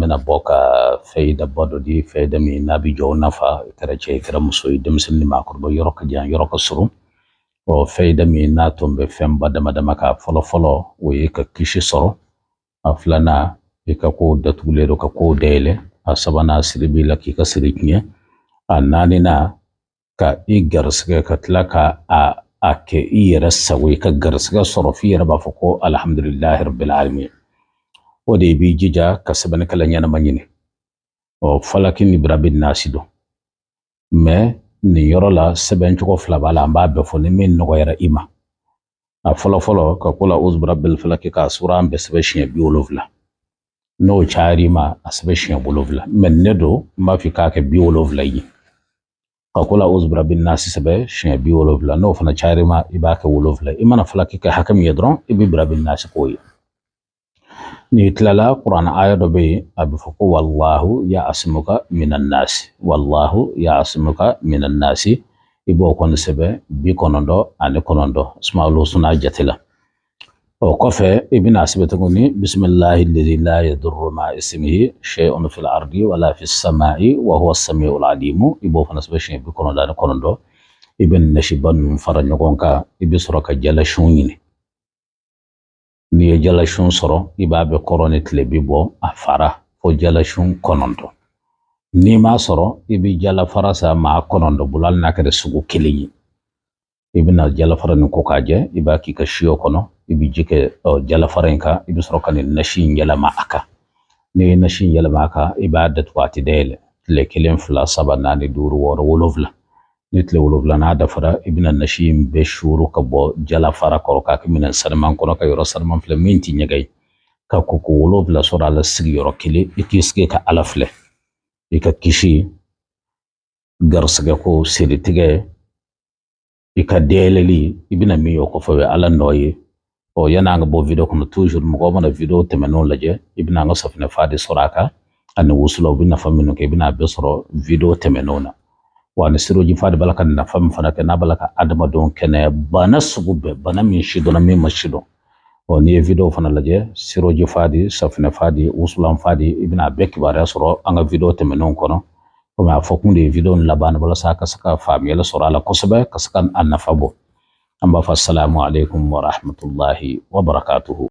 bɛna bɔ ka fayidaba dɔ di, fayida min n'a bɛ jɔnw nafa. I kɛra cɛ, i kɛra muso ye, denmisɛnnin ni maakɔrɔba, yɔrɔ ka jan, yɔrɔ ka surun. Ɔ fayida min n'a tun bɛ fɛnba dama dama kan, fɔlɔ fɔlɔ, o ye ka kisi sɔrɔ. A filanan, i ka kow datugulen don, ka kow dayɛlɛ. A sabanan, siri b'i la, k'i ka siri tiɲɛ. A naaninan, ka i garisɛgɛ ka tila ka a kɛ i yɛrɛ sago ye, ka garisɛgɛ sɔrɔ f'i yɛrɛ b'a fɔ ko alhamdulilahi rabbil alamin. O de i b'i jija ka sɛbɛnnikɛla ɲɛnama ɲini. Ɔ falaki ni birabi nasi don, mɛ nin yɔrɔ la sɛbɛn cogo fila b'a la, an b'a bɛɛ fɔ ni min nɔgɔyara i ma. A fɔlɔ fɔlɔ, ka kul a'uzu birabbil falaki k'a suran bɛɛ sɛbɛn siɲɛ 70. N'o cayar'i ma, a sɛbɛn siɲɛ 7, mɛ ne don, n b'a fɔ i k'a kɛ 70 ye. Ka kul a'uzu birabbin nasi sɛbɛn siɲɛ 70, n'o fana cayar'i ma, i b'a kɛ 7. I mana falaki kɛ hakɛ min ye dɔrɔn, i bɛ birabi nasi k'o ye. N'i tilala, kuranɛ aya dɔ bɛ yen, a bɛ fɔ ko wallahu ya'asimuka minan nasi, wallahu ya'asimuka minan nasi. I b'o kɔni sɛbɛn 99 asmaul husna jate la. O kɔfɛ, i bɛna a sɛbɛn tuguni bisimilahi lazi la yadurru ma ismihi shay'un fil ardi wala fis sama'i wa huwa samiul alimu. I b'o fana sɛbɛn siɲɛ 99. I bɛ nasiba ninnu fara ɲɔgɔn kan, i bɛ sɔrɔ ka jalasun ɲini. N'i ye jalasun sɔrɔ, i b'a bɛ kɔrɔn ni tilebin bɔ a fara fo jalasun 9. N'i m'a sɔrɔ, i bɛ jalafara san maa 9 bolo, hali n'a kɛra sugu kelen ye. I bɛna jalafara nin ko k'a jɛ, i b'a k'i ka siyo kɔnɔ, i bɛ ji kɛ jalafara in kan, i bɛ sɔrɔ ka nin nasi in yɛlɛma a kan. N'i ye nasi in yɛlɛma a kan, i b'a datugu, a tɛ dayɛlɛ tile 1, 2, 3, 4, 5, 6, 7. Ni tile 7 n'a dafara, i bɛna nasi in bɛɛ suuru ka bɔ jalafara kɔrɔ k'a kɛ minɛn sanuman kɔnɔ, ka yɔrɔ sanuman filɛ min tɛ ɲɛgɛn ye, ka koko 7 sɔrɔ a la sigiyɔrɔ kelen. I k'i sigi ka Ala filɛ, i ka kisi, garisɛgɛ ko, siritigɛ, i ka dayɛlɛli, i bɛna min ye o kɔfɛ, o ye Ala nɔ ye. Ɔ yan'an ka bɔ video kɔnɔ, toujours mɔgɔ mana video tɛmɛnenw lajɛ, i bɛna an ka safinɛ fa de sɔrɔ a kan ani wusula, u bɛ nafa minnu kɛ, i bɛna a bɛɛ sɔrɔ video tɛmɛnenw na. Wa ni siroji fa de b'a la ka nafa min fana kɛ, n'a b'a la ka adamadenw kɛnɛya bana sugu bɛɛ, bana min si dɔnna, min ma si dɔn. Ɔ n'i ye video fana lajɛ, siroji fa di, safinɛ fa di, wusulan fa di, i bɛna a bɛɛ kibaruya sɔrɔ an ka video tɛmɛnenw kɔnɔ. Komi a fɔ kun de ye video in laban walasa ka se ka faamuyali sɔrɔ a la kosɛbɛ, ka se ka a nafa bɔ. An b'a fɔ asalamu aleykum wa rahmatulahi wa barakatuhu.